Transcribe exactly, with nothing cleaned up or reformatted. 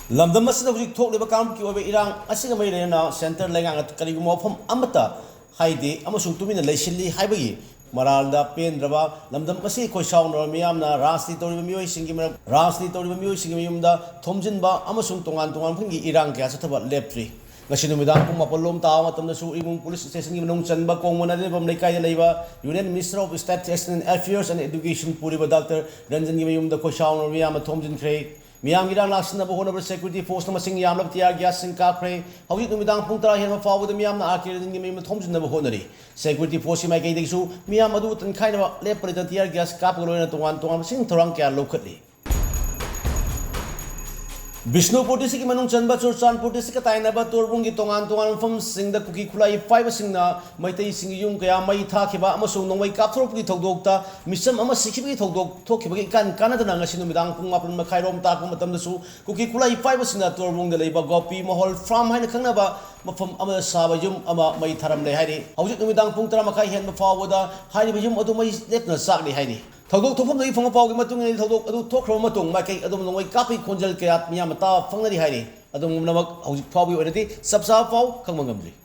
ꯂꯝꯗꯝ ꯑꯁꯤꯗ ꯍꯧꯖꯤꯛ ꯊꯣꯛꯂꯤꯕ ꯀꯥꯡꯂꯨꯞꯀꯤ ꯑꯣꯏꯕ ꯏꯔꯥꯡ ꯑꯁꯤꯒ ꯃꯔꯤ ꯂꯩꯅꯅ ꯁꯦꯟꯇꯔ ꯂꯩꯉꯥꯛꯅ ꯀꯔꯤꯒꯨꯝꯕ ꯋꯥꯐꯝ ꯑꯃꯠꯇ ꯍꯥꯏꯗꯦ ꯑꯃꯁꯨꯡ ꯇꯨꯃꯤꯟꯅ ꯂꯩꯁꯤꯜꯂꯤ ꯍꯥꯏꯕꯒꯤ ꯃꯔꯥꯜꯗ ꯄꯦꯟꯗ꯭ꯔꯕ ꯂꯝꯗꯝ ꯑꯁꯤ ꯈꯣꯏ ꯁꯥꯎꯅꯔꯕ ꯃꯤꯌꯥꯝꯅ ꯔꯥꯖꯅꯤꯇꯤ ꯇꯧꯔꯤꯕ ꯃꯤꯑꯣꯏꯁꯤꯡꯒꯤ ꯃꯔꯛ ꯔꯥꯖꯅꯤꯇꯤ ꯇꯧꯔꯤꯕ ꯃꯤꯑꯣꯏꯁꯤꯡꯒꯤ ꯃꯌꯨꯝꯗ ꯊꯣꯝꯖꯤꯟꯕ ꯑꯃꯁꯨꯡ ꯇꯣꯉꯥꯟ ꯇꯣꯉꯥꯟꯕ ꯃꯐꯝꯒꯤ ꯏꯔꯥꯡ ꯀꯌꯥ ꯆꯠꯊꯕ ꯂꯦꯞꯇ꯭ꯔꯤ꯫ ꯉꯁꯤ ꯅꯨꯃꯤꯗꯥꯡ ꯄꯨꯡ ꯃꯥꯄꯜ ꯂꯣꯝ ꯇꯥꯕ ꯃꯇꯝꯗꯁꯨ ꯏꯔꯤꯡꯕꯨꯡ ꯄꯨꯂꯤꯁ ꯁ꯭ꯇꯦꯁꯟꯒꯤ ꯃꯅꯨꯡ ꯆꯟꯕ ꯀꯣꯡꯕ ꯅꯥꯏꯗꯦꯕꯝ ꯂꯩꯀꯥꯏꯗ ꯂꯩꯕ Union Minister of State Assistant Affairs and Education ꯄꯨꯔꯤꯕ ꯗꯥꯛꯇꯔ ꯔꯟꯖꯟꯒꯤ ꯃꯌꯨꯝꯗ ꯈꯣꯏ ꯁꯥꯎꯅꯔꯕ ꯃꯤꯌꯥꯝꯅ ꯊꯣꯝꯖꯤꯟꯈ꯭ꯔꯦ꯫ ꯃꯤꯌꯥꯝꯒꯤ ꯏꯔꯥꯡ ꯂꯥꯛꯁꯤꯟꯅꯕ ꯍꯣꯠꯅꯕꯗ security forceꯅ ꯃꯁꯤꯡ ꯌꯥꯝꯂꯕ tear gasꯁꯤꯡ ꯀꯥꯞꯈ꯭ꯔꯦ꯫ ꯍꯧꯖꯤꯛ ꯅꯨꯃꯤꯗꯥꯡ ꯄꯨꯡ ꯇꯔꯥ ꯍꯦꯟꯕ ꯐꯥꯎꯕꯗ ꯃꯤꯌꯥꯝꯅ ꯑꯥꯔ ꯀꯦ ꯔꯟꯖꯟꯒꯤ ꯃꯌꯨꯝꯗ ꯊꯣꯝꯖꯤꯟꯅꯕ ꯍꯣꯠꯅꯔꯤ꯫ Security forceꯀꯤ ꯃꯥꯏꯀꯩꯗꯒꯤꯁꯨ ꯃꯤꯌꯥꯝ ꯑꯗꯨ ꯇꯟꯈꯥꯏꯅꯕ ꯂꯦꯞꯄ ꯂꯩꯇꯅ tear gas ꯀꯥꯞꯄꯒ ꯂꯣꯏꯅꯅ ꯇꯣꯉꯥꯟ ꯇꯣꯉꯥꯟꯕꯁꯤꯡ ꯊꯧꯔꯥꯡ ꯀꯌꯥ ꯂꯧꯈꯠꯂꯤ꯫ ꯕꯤꯁꯅꯨꯄꯨꯔ districtꯀꯤ ꯃꯅꯨꯡ ꯆꯟꯕ ꯆꯨꯔꯆꯥꯟꯄꯨꯔ districtꯀ ꯇꯥꯏꯅꯕ ꯇꯣꯔꯕꯨꯡꯒꯤ ꯇꯣꯉꯥꯟ ꯇꯣꯉꯥꯟꯕ ꯃꯐꯝꯁꯤꯡꯗ ꯀꯨꯀꯤ ꯈꯨꯠꯂꯥꯏ ꯄꯥꯏꯕꯁꯤꯡꯅ ꯃꯩꯇꯩꯁꯤꯡꯒꯤ ꯌꯨꯝ ꯀꯌꯥ ꯃꯩ ꯊꯥꯈꯤꯕ ꯑꯃꯁꯨꯡ ꯅꯣꯡꯃꯩ ꯀꯥꯞꯊꯣꯔꯛꯄꯒꯤ ꯊꯧꯗꯣꯛꯇ ꯃꯤꯆꯝ ꯑꯃ ꯁꯤꯈꯤꯕꯒꯤ ꯊꯧꯗꯣꯛ ꯊꯣꯛꯈꯤꯕꯒꯤ ꯏꯀꯥꯟ ꯀꯥꯟꯅꯗꯅ ꯉꯁꯤ ꯅꯨꯃꯤꯗꯥꯡ ꯄꯨꯡ ꯃꯥꯄꯟ ꯃꯈꯥꯏꯔꯣꯝ ꯇꯥꯛꯄ ꯃꯇꯝꯗꯁꯨ ꯀꯨꯀꯤ ꯈꯨꯠꯂꯥꯏ ꯄꯥꯏꯕꯁꯤꯡꯅ ꯇꯣꯔꯕꯨꯡꯗ ꯂꯩꯕ ꯒꯣꯄꯤ ꯃꯍꯣꯜ farm ꯍꯥꯏꯅ ꯈꯪꯅꯕ ꯃꯐꯝ ꯑꯃꯗ ꯁꯥꯕ ꯌꯨꯝ ꯑꯃ ꯃꯩ ꯊꯥꯔꯝꯂꯦ ꯍꯥꯏꯔꯤ꯫ ꯍꯧꯖꯤꯛ ꯅꯨꯃꯤꯗꯥꯡ ꯄꯨꯡ ꯇꯔꯥ ꯃꯈꯥꯏ ꯍꯦꯟꯕ ꯐꯥꯎꯕꯗ ꯍꯥꯏꯔꯤꯕ ꯌꯨꯝ ꯑꯗꯨ ꯃꯩ ꯂꯦꯞꯇꯅ ꯆꯥꯛꯂꯤ ꯍꯥꯏꯔꯤ꯫ ꯊꯧꯗꯣꯛ ꯊꯣꯛꯐꯝꯗꯒꯤ ꯐꯪꯕ ꯄꯥꯎꯒꯤ ꯃꯇꯨꯡ ꯏꯟꯅ ꯊꯧꯗꯣꯛ ꯑꯗꯨ ꯊꯣꯛꯈ꯭ꯔꯕ ꯃꯇꯨꯡ ꯃꯥꯏꯀꯩ ꯑꯗꯨꯝ ꯅꯣꯡꯃꯩ ꯀꯥꯞꯄꯒꯤ ꯈꯣꯟꯖꯦꯜ ꯀꯌꯥ ꯃꯤꯌꯥꯝꯅ ꯇꯥꯕ ꯐꯪꯅꯔꯤ ꯍꯥꯏꯔꯤ꯫ ꯑꯗꯨꯝ ꯄꯨꯝꯅꯃꯛ ꯍꯧꯖꯤꯛ ꯐꯥꯎꯕꯒꯤ ꯑꯣꯏꯅꯗꯤ ꯆꯞ ꯆꯥꯕ ꯄꯥꯎ ꯈꯪꯕ ꯉꯝꯗ꯭ꯔꯤ꯫